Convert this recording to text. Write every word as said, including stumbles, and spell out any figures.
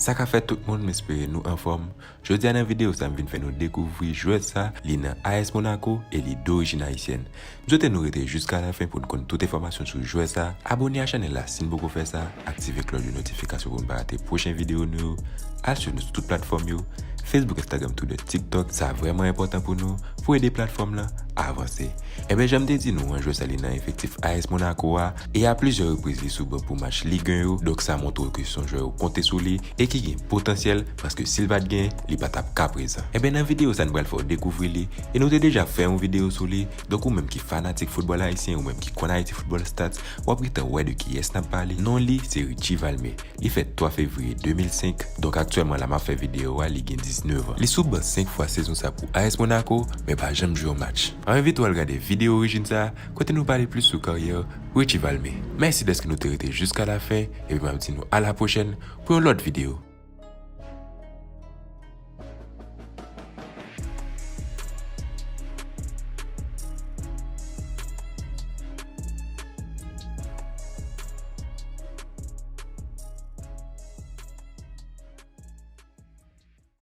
Sa ka fèt tout moun, m espere nou anfòm. Jodi a nan videyo sa, m vin fè nou dekouvri jwè sa, li nan A S Monaco e li dorijin ayisyèn. M swete nou rete jiska lafen pou n konn tout enfòmasyon sou jwè sa. Abòne a chanèl la si n poko fè sa, aktive klòch de notifikasyon pou n pa rate pwochen videyo nou yo. Al swiv nou sou tout platfòm yo, Facebook, Instagram, Twitter, TikTok. Sa vrèman enpòtan pou nou, pou ede platfòm lan avanse. Enben, jan m te di nou an, jwè sa li nan efektif A S Monaco a, e a plizyè repriz li sou ban pou match Ligue un yo, donk sa montre w ke se yon jwè yo konte sou li e ki gen potansyèl, paske si l pa t gen, li pa t ap ka prezan. Enben, nan videyo sa, n pral fè w dekouvri li, e nou te deja fè yon videyo sou li, donk ou menm ki fanatik foutbòl ayisyen, ou menm ki konn Haiti Football Stats, w ap gentan wè de kiyès n ap pale. Non li, se Richie Valmé. Li fèt twa fevriye de mil senk, donk aktyèlman la m ap fè videyo a, li gen diznèf an. Li sou ban senk fwa sezon sa pou A S Monaco, men pa janm jwe yon match. Ann envite w al gade videyo orijin sa, kote nou pale plis sou karyè Richie Valmé. Mèsi dèske nou te rete jiska lafen, epi m ap di nou a la pwochèn pou yon lòt videyo.